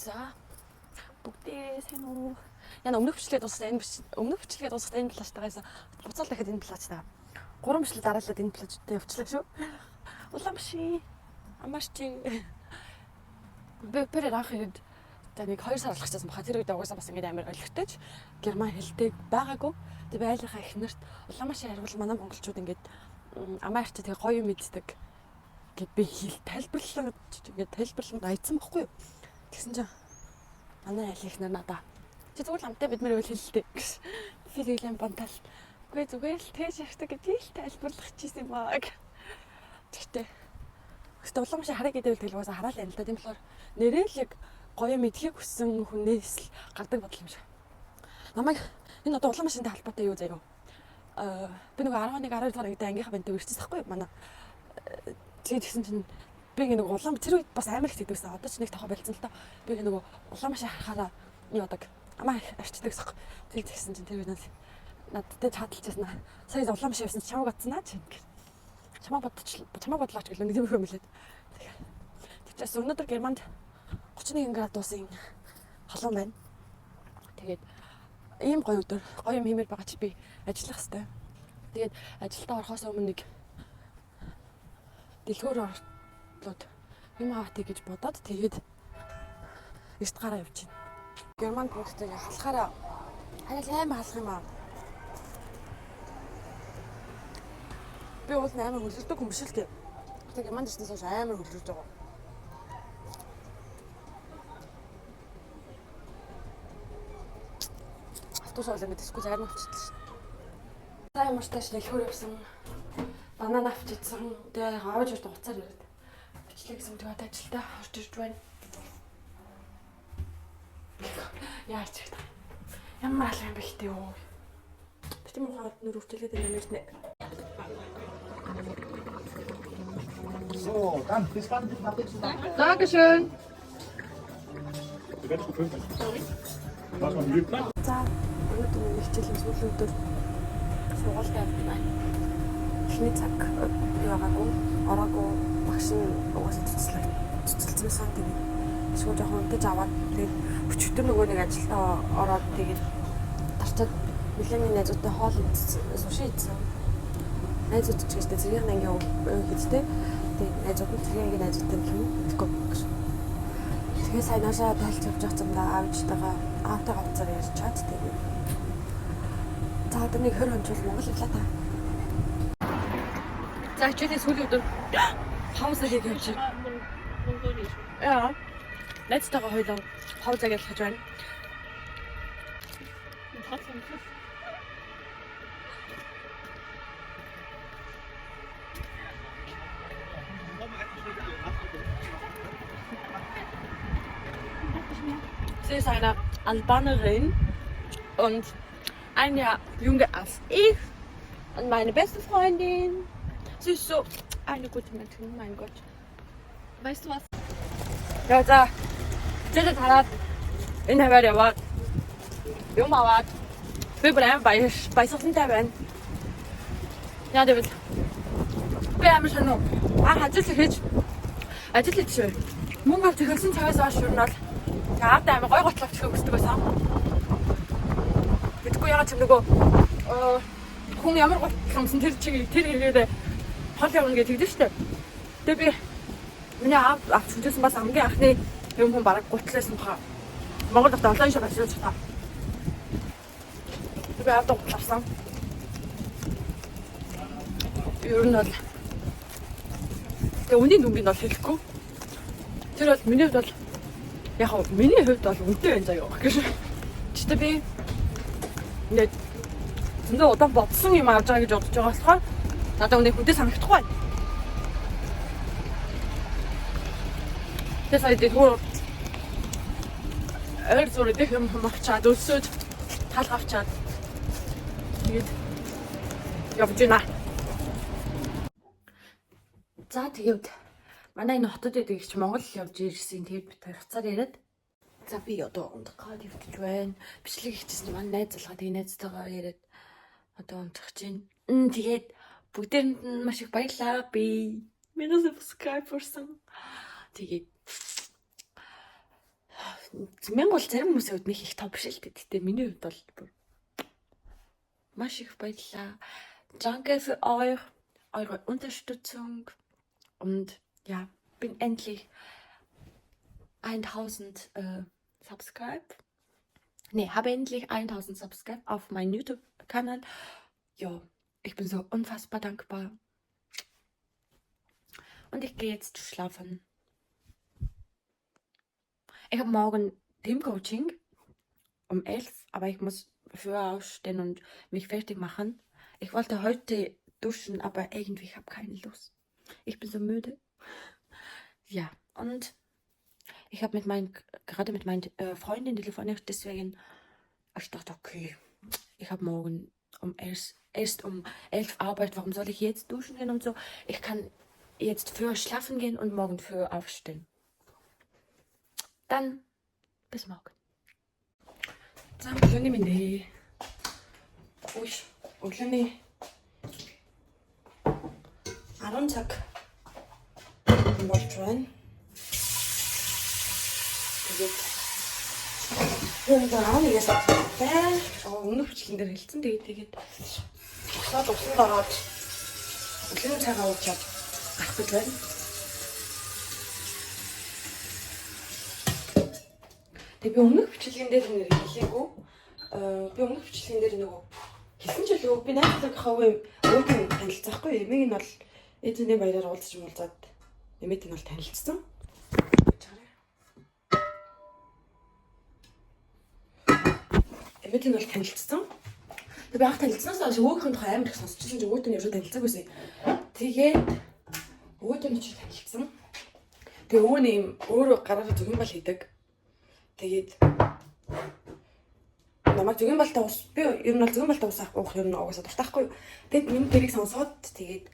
За, бүгдээ сайн уу? Яна өмнөх бичлэгээ дуусгах энэ биш, өмнөх бичлэгээ дуусгах энэ плажтайгаас буцаал дахиад энэ плажтайгаа. Гурван бичлэг дараалал энэ плажтай явчлаа шүү. Улаан биши. Амарчи. Би пэрээр анх ирээд за нэг 2 сар болох часан баха, тэр үед угаасаа бас ингэж амар олигтойч герман хэлтэй байгаагүй. Тэгээ би айлынхаа эхнэрт улаан машин хариул манай монголчууд ингэж амаа арчи тэгээ гоё юм иддэг гэд би хэл тайлбарлаа ингэж тайлбарлан айцсан байхгүй юу. Тэгсэн чинь манай айлын эхнэр надаа чи зүгээр л амтай бидмэр үйл хэлдэг гэж. Би тэгэл бантал. Үгүй, зүгээр л тэгж ярьдаг гэдгийг л тайлбарлах чийсэн юм аа. Тэгтээ. Гэхдээ улаан машин харъя гэдэг тэгэл угаасаа хараал юм л да. Тийм болохоор нэрээ л яг гоё мэдхийг хүссэн хүнээс л гардаг бодол юм шиг. Намайг энэ одоо улаан машинтай холбоотой юу заяа. Би нөгөө 11 12 дугаар ангитай ангийнхаа бантай ирчихсэн байхгүй юу? Манай тэгээд тэгсэн чинь би ингээ нөгөө улаан тэр үед бас амар их тэгдэгсэн. Одоо ч нэг тохоо болцсон л та. Би ингээ нөгөө улаан машин харахаараа юу яадаг. Амаа арчдаг гэсэн. Тэгээд тэгсэн чинь тэр үед надтай чаталж байсан. Сая улаан машин явсан чамайг бодсон аа чинь. Чамайг бодчих, чамайг бодлооч гэлээ нэг юм юм лээ. Тэгчээс өнөөдөр Германд 31 градусын халуун байна. Тэгээд ийм гоё өдөр, гоё юм хиймээр байгаа чи би ажиллах хэвээр. Тэгээд ажилдаа орохоос өмнө нэг дэлгүүр ортлоод юм авах гэж бодоод тэгээд эрт гараа явж байна. Германд бүгдтэй халахаараа арай л амар халах юм аа. Би уул нь амар хөлөрдөг хүн биш л дээ. Тэгээ Германд ирснээс хойш амар хөлөрж байгаа. Автобус уул ингээд диско зарим авчирлаа шин. За, ямар ч тааш дэлгүүр явсан. Банан авч идсэн. Тэгээ аваж ирд уцаар ирээд. Бичлэг гэсэн, тэгээд ажилдаа орж ирж байна. Яаж ч гэдэг. Ямар алга юм бэ гэдэг юу. Бити мухаад нүр өвчлээд байна юм нэ. So, dann bis dann. Dankeschön. Was man lügt. За, өнөөдөр миний хичээлийн сүүлийн өдөр, сургуультай явж байна. Эхний цаг юу байгаагүй, ороогүй, багш нь угаасаа цуцлаг цуцалсан, тэгээд шууд жоохон унтаж аваад, тэгээд өчигдөр нөгөө нэг ажилдаа ороод, тэгээд тарчаад нэлээний найзуудтай хоол идсэн, суши идсэн. Найзууд ч гэжтэй цэргийн ангийн хийдтэй. Тэгээд найзууд нь цэргийн ангийн найзуудтай гэх юм. Тэгэхгүй гэж. Тэгээ сайн наашаа тайлж явж байгаа замдаа аав ээжтэйгээ, аавтайгаа уцаар ярьж чад, тэгээд за одоо нэг 20 хончвол Монгол явлаа та. За, хичээлийн сүүлийн өдөр Pause хийх явж байна. Яа. Найзтайгаа хоёлоо Pause гэж хийж байна. Sie ist eine Albanerin und ein Jahr jünger als ich und meine beste Freundin. Sie ist so eine gute Menschin, mein Gott. Weißt du was? За за. Хичээлээ тараад энэ хаваар яваад юм аваад би бүр амар баяр баясгалантай байна. Яа гэвэл би амар сонин анх ажил хийж ажил хийж мөнгө авч эхэлсэн цагаас хойш ер нь бол аавд амар гой гутал авчих хүсдэг байсан. Мэдгүй ягаад ч юм нөгөө хүн ямар гутал өмсөн тэр чиг тэр хэрэгээрээ хол явна гэж тэгдэж штэ. Тэгээ би миний аав авч хүнжсэн бас хамгийн анхны юм хүн бараг гутлаасан баха. Монгол дахь олон шив ажиллаж байгаа. Би аавд гутал авсан. Ер нь бол тэгээ үнийн дүнгийн бол хэлэхгүй. Тэр бол миний хувьд бол яг хав миний хувьд бол үнэтэй байна заяа гэж. Гэтэ би ингээд зөндөө удаан бодсон юм авч байгаа гэж бодож байгаа болохоор надад үнэ хүнтэй санагдахгүй байна. Тэгээ сая дэлгүүр ойр зур идэх юм авчаад өлсөөд талх авчаад тэгээд явж байна. За, тэгээд манай энэ хотод идэг ч Монгол явж ирсэн. Тэгээд бид хоёр хуцаар яриад. За, би одоо унтах гад хэвтэж байна. Бичлэг хийчихсэн, манай найз залгаа, тэгээд найзтайгаа яриад одоо унтах чинь. Тэгээд бүгдээрэнд нь маш их баярлалаа. Би 1000 subscribe болсон. Тэгээд 1000 бол зарим хүмүүсийн хувьд нэг их тоо биш л дээ. Гэтэ миний хувьд бол бүр маш их баярлалаа. Danke für euch, eure Unterstützung und ja, bin endlich 1000 Subscribe. Nee, habe endlich 1000 Subscribe auf meinen YouTube-Kanal. Ja, ich bin so unfassbar dankbar. Und ich gehe jetzt schlafen. Ich habe morgen Teamcoaching um 11, aber ich muss früher aufstehen und mich fertig machen. Ich wollte heute duschen, aber irgendwie ich habe keine Lust. Ich bin so müde. Ja, und ich habe gerade mit meinen Freundin telefoniert, deswegen ich dachte, okay, ich habe morgen um 11, erst um 11 Arbeit, warum soll ich jetzt duschen gehen und so? Ich kann jetzt früher schlafen gehen und morgen früh aufstehen. Dann bis morgen. За, өглөөний мэнд ээ. Үш, өглөөний 10 цаг болж байна. Тэгээд би 11-ээс байна. Өмнөх бичлэгэн дээр хэлсэн. Тэгээд босоод усанд ороод өглөөний цайгаа уучаад гарах гэж байна. Тэгээ би өмнөх бичлэгэн дээр нэр хэлээгүй. Би өмнөх бичлэгэн дээр нөгөө хэлсэн ч үлээ би найзлахаа үе өөдөө танилцахгүй. Эмийг нь бол ээжний баяраар уулзч муулзаад эмээд нь бол танилцсан. Эмээд нь бол танилцсан. Тэгээ би анх танилцсанаас хойш өөгийнх нь тухай амар их сонсчихсан чинь өөдөө нь ерөөсөө танилцаагүй байсан. Тэгээд өөдөө нь ч танилцсан. Тэгээ өө нь юм өөрөө гараараа зөгийн бал хийдэг. Тэгээд намайг зөгийн балтай ус би ер нь бол зөгийн балтай ус уух ер нь угаасаа дуртай байхгүй юу. Тэгээд миний тэрийг сонсоод тэгээд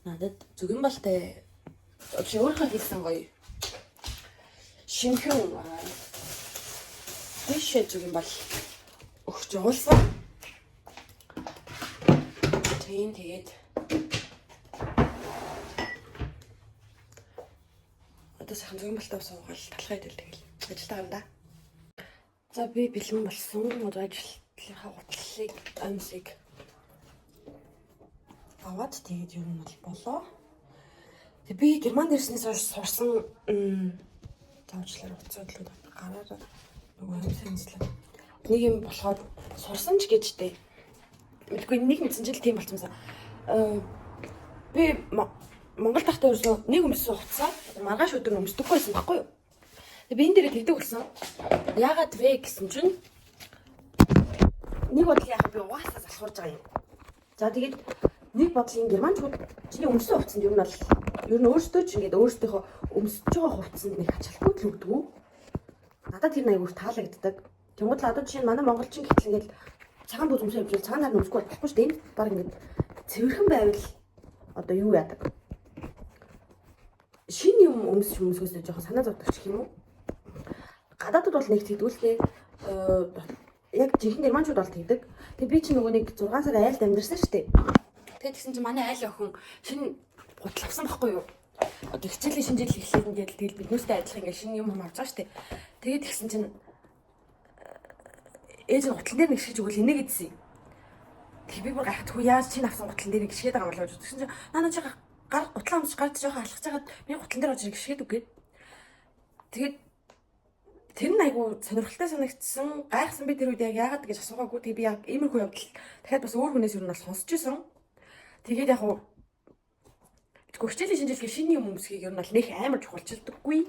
надад зөгийн балтай чи өөрийнхөө хийсэн гоё шинэхэн тийшээ зөгийн бал өгч явуулсан. Тийм, тэгээд одоо сайхан зөгийн балтай ус уугаал талхай идэл тэгэл ажилдаа гарна да. За, би бэлэн болсон. Одоо ажлынхаа гутлыг амсыг аваад тэгээд ер нь бол болоо. Тэг би Германд ирснээс хойш сурсан заавчлаар утсаа төлөөд гараараа нөгөө юм сэнслээ. Нэг юм болохоор сурсан ч гэж дээ. Мэдгүй нэг мэдсэн чил тийм болчихсон. Би Монгол тахтай ерөөсөө нэг өмссөн хувцас маргааш өдөр нь өмсдөггүй байсан байхгүй юу? Тэг би энэ дээрээ тэгдэг болсон. Яагаад вэ гэсэн чинь нэг бодлын яхаа би угаасаа залхуурж байгаа юм. За, тэгээд нэг бодлын германчууд чиний өмссөн хувцсанд ер нь бол ер нь өөртөө ч ингээд өөрсдийнхөө өмсөж байгаа хувцсанд нэг ач холбогдол өгдөг. Надад тэр айгүй таалагддаг. Тэнгууд л одоо жишээ нь манай монголчин гэтэл ингээд цагаан бүз өмсөө явж цагаан нар өмсөхгүй болохгүй шүү дээ. Энэ баг ингээд цэвэрхэн байвал одоо юу яадаг? Шинэ юм өмсч өмсгөөсөө жоохон санаа зовдөг ч юм уу? Гадаадд бол нэг тэгдэггүй л дээ. Яг жинхэнэ германчууд бол тэгдэг. Тэгээ би чи нөгөө нэг 6 сар айлд амьдарсан шүү дээ. Тэгээд тэгсэн чинь манай айл охин шинэ гутал авсан байхгүй юу? Одоо хичээлийн шинэ жил эхлээд ингээд тэгэл биднүүстэй адилхан ингээд шинэ юм авч байгаа шүү дээ. Тэгээд тэгсэн чинь ээж нь гутлан дээр нэг шиж өгөөл инээ гэдсэн. Тэг би бүр гайхаад хүү яаж чинь авсан гутлан дээр гიშгээд байгаа юм болоо гэж. Тэгсэн чинь наа чи гар гутлаа өмсч гарч жоохон алхаж хагаад би гутлан дээр очиж гიშгээд үгээд. Тэгээд тэр нь айгу сонирхолтой санагдсан. Гайхсан, би тэр үед яг яагаад гэж асуугаагүй. Тэгээ би яг иймэрхүү явдал дахиад бас өөр хүнээс ер нь бол сонсч исэн. Тэгээд яг уу хичээлийн шинэ жилийн шинэ юм өмсөхийг ер нь бол нэх амар чухалчилдаггүй.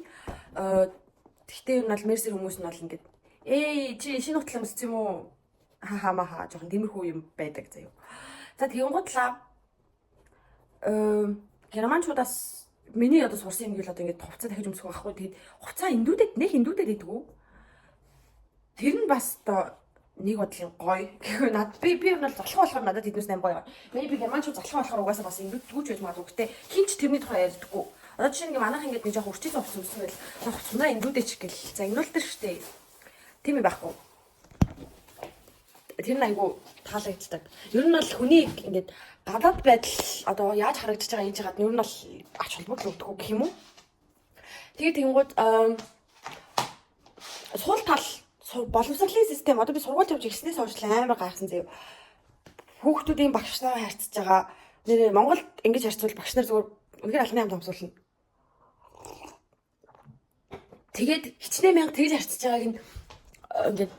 Тэгтээ ер нь бол мерсер хүмүүс нь бол ингээд чи шинэ гутал өмссөн юм уу? Ха маха жоохон тиймэрхүү юм байдаг заяа. За, тэгэнгүүтлаа германчуудаас миний одоо сурсан юм гэвэл одоо ингээд хувцас дахиж өмсөх байхгүй. Тэгээд хувцас эндүүдэд нэх эндүүдэд идэггүй. Тэр нь бас одоо нэг бодлын гоё. Гэхүү над би юм бол залхуу болохоор надад тэднээс аим гоё. Maybe германчууд залхуу болохоор угаасаа бас эндүүддгүү ч байж магадгүй. Гэтэ хинч тэрний тухай ярьдаггүй. Одоо жишээ нь ингээ манайх ингээд нэг жоох үрчээс хувцас өмсөн байл. Хувцснаа эндүүдээ ч гэл загнуулдаг штэ. Тийм юм байхгүй. Тэр нь айгу таалагддаг. Ер нь бол хүнийг ингээд гадаад байдал одоо яаж харагдаж байгаа энэ чигаад ер нь бол ач холбогдол өгдөг гэх юм уу? Тэгээд тэгэнгүүт Сул тал боловсролын систем одоо би сургуульд явж ирснээс хойш амар гайхсан заяа. Хүүхдүүдийн багш нараа харьцаж байгаа. Нэрээ Монголд ингэж харьцвал багш нар зүгээр үнэхээр албаны амд хомсуулна. Тэгээд хичнээн мянга тэгж харьцаж байгааг нь ингээд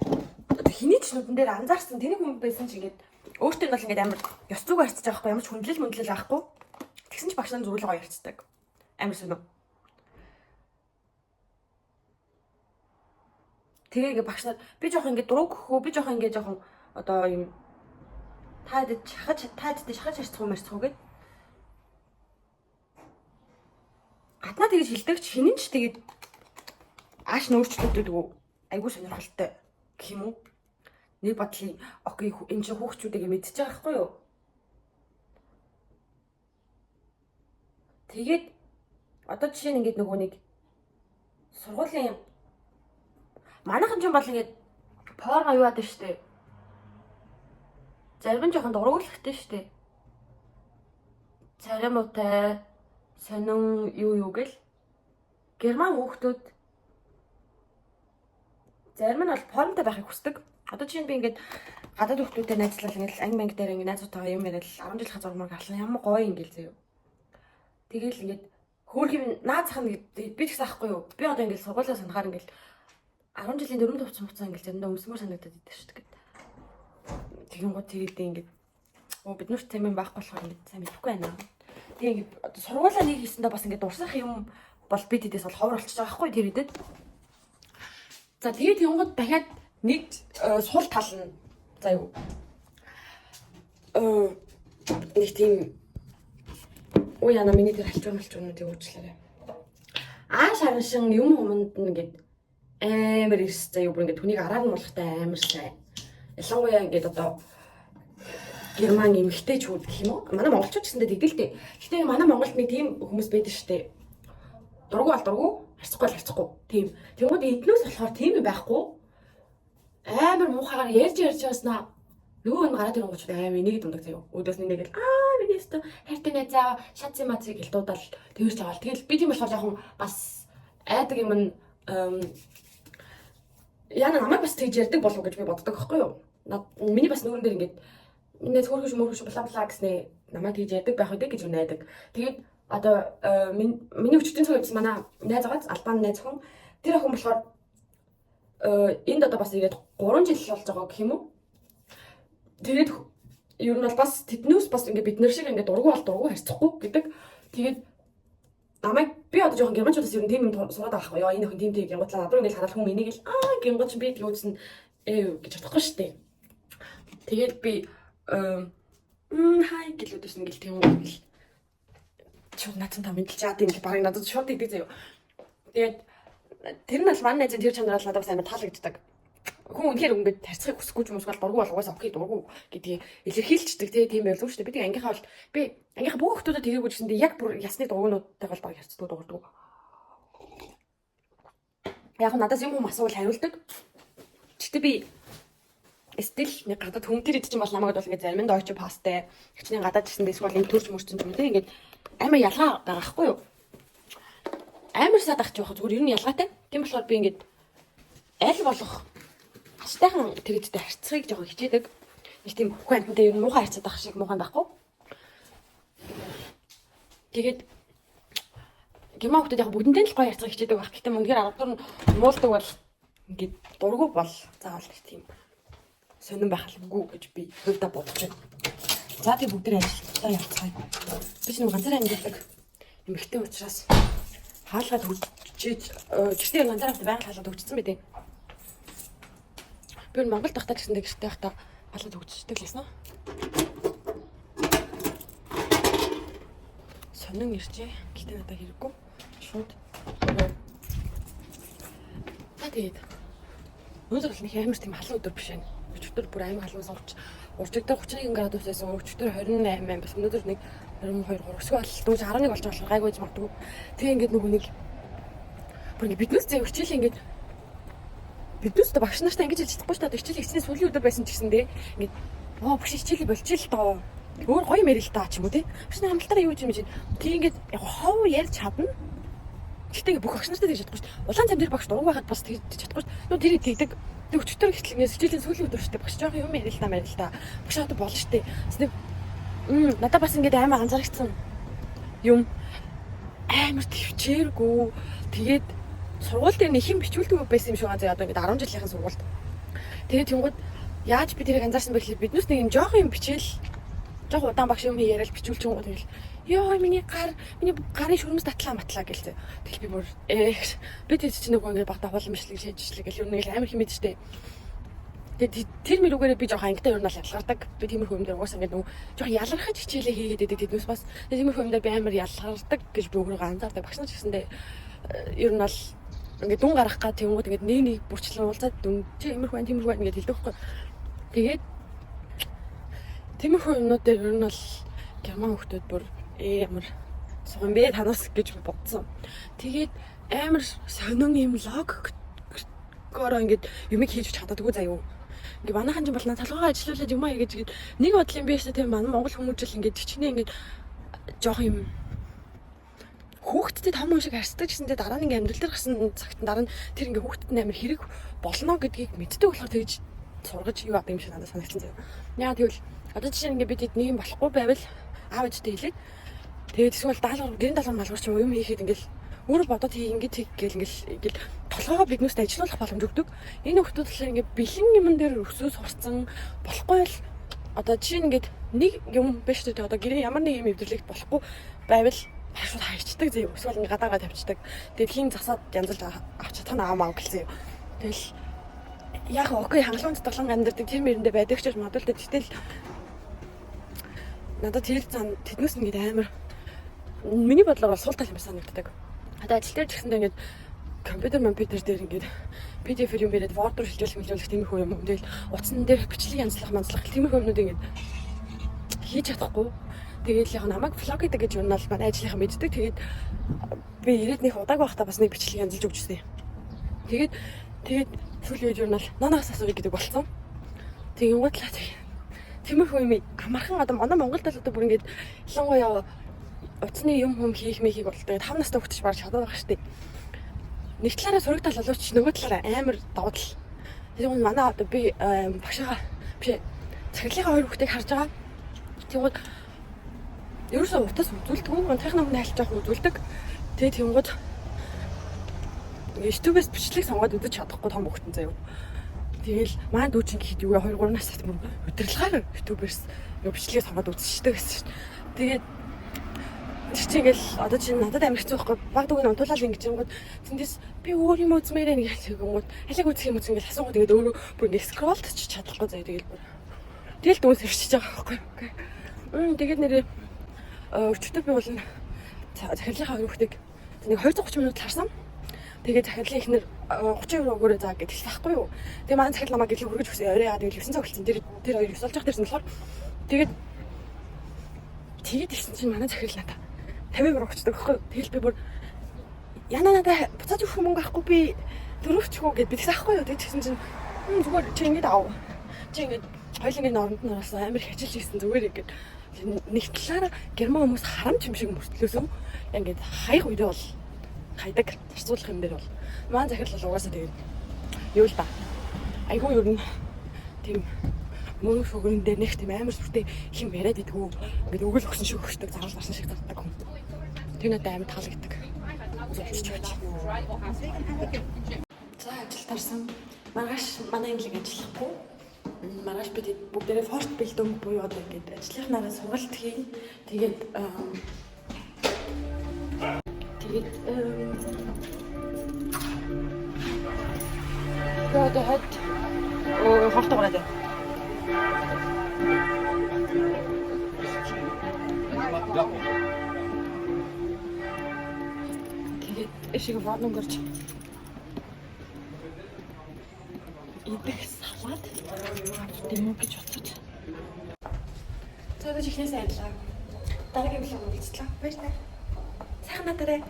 одоо хэний ч нүдэн дээр анзаарсан тэнийг хүн байсан ч ингээд өөртөө нь бол ингээд амар ёс зүг харьцаж байгаа байхгүй, ямар ч хүндлэл мөндлөл авахгүй. Тэгсэн ч багш нар зүгээр л гоё харьцдаг. Амар сонь. Тэгээ ингээд багш нар би жоох ингээд дурууг хөө, би жоох ингээд жоохон одоо юм та хэд шахаж, та хэдтэй шахаж харьцах уу марцах уу гэд. Гаднаа тэгж хэлдэг ч хинэн ч тэгээд ааш нь өөрчлөгдөөдгүү. Айгуу сонирхолтой гэх юм уу? Нэг бодлын окей, энэ чинь хүүхчүүдийг мэдчихэж байгаа байхгүй юу? Тэгээд одоо жишээ нь ингээд нөгөө нэг сургуулийн манайхан ч юм бол ингээд порно юу яадаг штэ. Зарим нь жоохон дургуулахтай штэ. Царай муутай, сонин юу юу гэл. Герман хүүхдүүд зарим нь бол формтой байхыг хүсдэг. Одоо чинь би ингээд гадаад хүүхдүүдтэй найзлал ингээд анги манги дээр ингээд найзуудтайгаа юм яриад 10 жилийн зураг мураг авлаа. Ямар гоё ингээд заяа. Тэгэл ингээд хөөх юм наад зах нь би ч гэсэн ахгүй юу. Би одоо ингээд сургуулаа санахаар ингээд 10 жилийн дөрөв тувцсан хугацаа ингээд заримдаа өмсмөр санагдаад идэв шүү дээ. Тэгин гоо тэгээд ингээд оо бид нарт тийм юм байхгүй болохоор ингээд сайн мэдэхгүй байна. Тэгээ ингээд одоо сургуулаа нэг хийсэндээ бас ингээд дурсах юм бол би тэдээс бол ховор болчихж байгаа байхгүй тэр үедээ. За тэгээд тэгэнгүүт дахиад нэг сул тал нь за юу. Нэг тийм уу яна миний тэр халчуур малчуурнуудыг уучлаарай. Аа шаран шин юм хуманд нь ингээд амар эрс заа юу, бүр ингээд хүнийг араар нь болохтой амар сайн. Ялангуяа ингээд одоо герман эмэгтэйчүүд гэх юм уу? Манай монголчууд ч гэсэндээ тэгдэл дээ. Гэтэ манай Монголд нэг тийм хүмүүс байдаг шүү дээ. Дургу бол дургу, харцахгүй бол харцахгүй. Тийм. Тэнгүүд эднээс болохоор тийм юм байхгүй. Амар муухайгаар ярьж ярьж байснаа нөгөө нь гараад ирэнгүүт амар энийг дундаг заяа. Өөдөөс нь нэг л аа миний өстө хайртай найзаа шатси маци гэл дуудаал тэрч аваал. Тэгэл би тийм болохоор жоохон бас айдаг юм нь яна намайг бас тэгж ярьдаг болов гэж би боддог байхгүй юу? Миний бас нүүрэн дээр ингээд миний хөөрхөш мөрхөш бла бла гэснээ намайг тэгж ярьдаг байх үү гэж найдаг. Тэгээд одоо миний өчтөрийн цуг явсан манай найз байгааз Албан найз хүн, тэр охин болохоор энд одоо бас ирээд 3 жил болж байгаа гэх юм уу? Тэгээд ер нь бол бас тэднээс бас ингээд бид нар шиг ингээд дургу бол дургу харьцахгүй гэдэг. Тэгээд намайг би одоо жоохон германчуудаас ер нь тийм юм сураад байгаа байхгүй юу? Энэ охин тийм тийм гингуутлаа над руу ингээд хараад хүн энийг л аа гингууд чинь би юусэн ээ гэж бодохгүй шүү дээ. Тэгээд би хай гэлүүдээс ингээд тийм юм гэл шууд наадсан та мэдлж чад юм л баг надад шууд идэг заяа. Тэгээд тэр нь бол манай найзын тэр чанар бол надад бас амар таалагддаг. Хүн үнэхээр ингээд тарцахыг хүсэхгүй ч юм уу, дургу бол угаасаа окей дургу гэдгийг илэрхийлчдэг тийм байлгүй шүү дээ. Би тэг ангийнхаа бол би ангийнхаа бүх хүмүүстэй тэгээгүй гэсэндээ яг бүр ясны дургуунуудтай бол баг харцдаг дургудаг. Яг надаас юм хүм асуувал хариулдаг. Гэтэ би стил нэг гадаад хүн тэр идчих бол намайг бол ингээд зарим нь Deutsche Pass-тай хичнээн гадаад гэсэн эсвэл энэ төрч мөрчөн юм те ингээд амар ялгаа байгаа хгүй юу? Амар саад ах жоох зүгээр ер нь ялгаатай. Тийм болохоор би ингээд аль болох аштайхан тэр хэдтэй харьцахыг жоохон хичээдэг. Нэг тийм хүн амьтантай ер нь муухай харьцаад ах шиг муухай байхгүй. Тэгээд герман хүмүүс яг бүгдэнтэй л гоё харьцахыг хичээдэг байх. Гэтэ үнэхээр арга дур нь муулдаг бол ингээд дургу бол заавал нэг тийм сонирн байх албагүй гэж би хувьдаа бодож байна. За тэг бүгд тэр ажилтаа явцгаая. Би ч нэг ганцаараа амьдардаг эмэгтэй учраас хаалгаад хөгжиж гэртээ ганцаараа байгаль хаалгаад хөгжсөн байдیں۔ Би Монголд байхдаа гэсэндээ гэртээ байхдаа хаалгаад хөгжчихдэг л байсан. Сонин иржээ. Гэтэ надад хэрэггүй. Шууд. За тэгээд өнөөдөр бол нэг амар тийм халуун өдөр биш байна. Өчигдөр бүр амар халуун сонгоч. Уржигдөр 31 градус байсан. Өчигдөр 28 бас өнөөдөр нэг 22 3 эсвэл дөнгөж 11 болж байгаа болохоор гайгүй байж магадгүй. Тэгээ ингээд нөгөө нэг бүр ингээд биднээс зэ хичээл ингээд биднээс багш нартай ингэж хэлж чадахгүй шүү дээ. Хичээл хичнээн сүүлийн өдөр байсан ч гэсэн дээ. Ингээд оо багш хичээлээ болчих л доо. Өөр гоё юм ярил та ч юм уу те. Багш нар хамталтаараа юу ч юм чинь. Тэг ингээд яг хов ярьж чадна. Гэхдээ ингээ бүх багш нартай тэгж чадахгүй шүү дээ. Улаан зам дээр багш дургу байхад бас тэгж чадахгүй шүү дээ. Нүү тэрийг тэгдэг. Тэг өчтөр гэтэл ингээ хичээлийн сүүлийн өдөр шүү дээ. Багш жоохон юм ярил та марил та. Багш одоо болно шүү дээ. Тэсний надад бас ингээд амар анзаарчихсан юм амар төвчээргүй. Тэгээд сургууль дээр нэг юм бичүүлдэг байсан юм шиг байгаа заа одоо ингээд 10 жилийнхэн сургуульд. Тэгээд тэнгууд яаж би тэрийг анзаарсан бэ гэхэл биднээс нэг юм жоохон юм бичээл жоохон удаан багш юм яриад бичүүлж юм тэгэл ёо миний гар миний гарын шүрмэс татлаа матлаа гэлээ. Тэгэл би бүр би тэр чинь нөгөө ингээд багтаа хуулан бичлэг шийдчихлээ гэл ер нь ингээл амар химээд штэ. Тэгээд тэр мөрүүгээрээ би жоохон ангитай ер нь бол ялгардаг. Би тиймэрхүү юм дээр угаасаа ингээд нөгөө жоохон ялгархаж хичээлээ хийгээд байдаг тэднээс бас. Тэгээд тиймэрхүү юм дээр би амар ялгардаг гэж би өөрийгөө анзаардаг. Багш нар ч гэсэндээ ер нь бол ингээд дүн гаргах гад тэнгууд ингээд нэг нэг бүрчлэн уулзаад дүн чи иймэрхүү байна тиймэрхүү байна гэж хэлдэг байхгүй. Тэгээд тиймэрхүү юмнууд дээр ер нь бол герман хүмүүс бүр ямар суг юм бэ танаас гэж бодсон. Тэгээд амар сонин юм логикоор ингээд юмыг хийж чаддаггүй заяа. Ингээ манайхан ч болно толгойгоо ажилуулад юм аа гэж ингээд нэг бодлын юм биш тийм манай монгол хүмүүжил ингээд хичнээн ингээд жоох юм хүүхдтэй том хүн шиг харьцдаг гэсэндээ дараа нь ингээ амьдрал дээр гарсан цагт дараа нь тэр ингээ хүүхдэд нь амар хэрэг болно гэдгийг мэддэг болохоор тэгж сургаж юу авдаг юм шиг надад санагдсан заяа. Яа тэгвэл одоо жишээ нь ингээ бид нэг юм болохгүй байвал аав ээжтэй хэлээд тэгээд эсвэл даалгавар гэрийн даалгавар малгавар ч юм уу юм хийхэд ингээл өөрөө бодоод хий ингээд тэг гээл ингээл толгоогоо биднүүст ажилуулах боломж өгдөг. Энэ хүмүүс болохоор ингээд бэлэн юмн дээр өсөө сурцсан болохгүй л одоо жишээ нь ингээд нэг юм биш үү одоо гэрээ ямар нэг юм эвдэрлэгт болохгүй байвал шууд хайчдаг заяа. Эсвэл ингээд гадаагаа тавьчихдаг. Тэгээд хин засаад янзалж авч чадах нь аав гэлсэн юм. Тэгэл яг окей хангалуун цэцэрлэн амьдардаг тэр мэрэндээ байдаг ч магадгүй л дээ. Гэтэл надад тэр зан тэднээс ингээд амар миний бодлоор бол сул тал юм санагддаг. Одоо ажил дээр ч гэсэндээ ингээд компьютер дээр ингээд PDF юм яриад Word руу шилжүүлэх тиймэрхүү юм. Тэгэл утсан дээр бичлэг янзлах манзлах тиймэрхүү юмнууд ингээд хийж чадахгүй. Тэгээд яг намайг vlog гэдэг гэж юунал манай ажлынхаа мэддэг. Тэгээд би ирээд нэг удааг байхдаа бас нэг бичлэг янзлж өгч ирсэн. Тэгээд сүүлийн үед юунал нанаас асууя гэдэг болсон. Тэгээд гутлаа тиймэрхүү юм амархан одоо манай Монголд л одоо бүр ингээд ялангуяа утасны юм хүм хийх мэхийг бол тэгээд 5 настай хүүхд ч бараг чадаад байгаа шүү дээ. Нэг талаараа сөрөг тал боловч нөгөө талаараа амар давуу тал. Тэгээд манай одоо би багшаага биш захирлынхаа хоёр хүүхдийг харж байгаа. Тэгвэл ерөөсөө утас үзүүлдэг. Унтахын өмнө хальт жоох үзүүлдэг. Тэгээд тэнгууд YouTube-ээс бичлэг сонгоод үзэж чадахгүй том хүүхдэн заяа. Тэгэл маань дүү чинь гэхэд юу 2 3 настай бүр удирдлагаар YouTube-ээс бичлэгээ сонгоод үзчихдэг гэсэн шүү дээ. Тэгээд тэр чинь ингээл одоо чинь надад амар хэцүү байхгүй. Баг дүүг нь унтуулаад ингэж юмгууд тэндээс би өөр юм үзмээр байна гэж хэлгэнгууд алиг үзэх юм үзэн ингээл асуугууд ингээд өөрөө бүр ингээд скролл ч чадахгүй заяа. Тэгэл бүр тэгэл дүүнс ирчихэж байгаа байхгүй. Тэгээд нэрээ өчигдөр би бол захирлынхаа хоёр хүүхдийг нэг 230 минут харсан. Тэгээд захирлын эхнэр 30 евро өгөөрэй заа гэж хэлсэн байхгүй юу. Тэгээд манай захирал намайг гэлээ хүргэж өгсөн. Орой яа тэгэл 9 цаг болсон. Тэр хоёр 9 болж явах дээрсэн болохоор тэгээд ирсэн чинь манай захирал надаа 50 евро өгчдөг байхгүй юу. Тэгэл би бүр яна надаа буцааж өгөх мөнгө авахгүй би дөрөвчхүү гэд би тэгсэн байхгүй юу. Тэгээд тэгсэн чинь зүгээр чи ингэж ав. Чи ингэж хоёулангийн оронд нь орсон амар их ажиллаж хийсэн зүгээр ингэж нэг талаараа герман хүмүүс харамч юм шиг мөртлөөсөн. Ингээд хаях үедээ бол хайдаг зарцуулах юм дээр бол маань захирал бол угаасаа тэгээд юу л да. Айгүй ер нь тийм мөнгө шүгэрэн дээр нэг тийм амар сүртэй хим яриад идэггүй. Ингээд өгөл өгсөн шиг өгчдөг, зарвал зарсан шиг зардаг хүн. Тэр надад амар таалагддаг. Золчж байж. За ажил тарсан. Маргааш манай инглиг ажиллахгүй. Маргааш бид бүгдээрээ Fortbildung буюу одоо ингээд ажлынхнаараа сургалт хийн. Тэгээд тэгээд хот хортой гараад байна. Тэгээд ишиг ванн гарч идэх салат дэмүү гэж бодож. За одоо чихнээс ажиллаа. Дараагийн vlog уулзлаа. Баярлалаа. Сайхан надарай.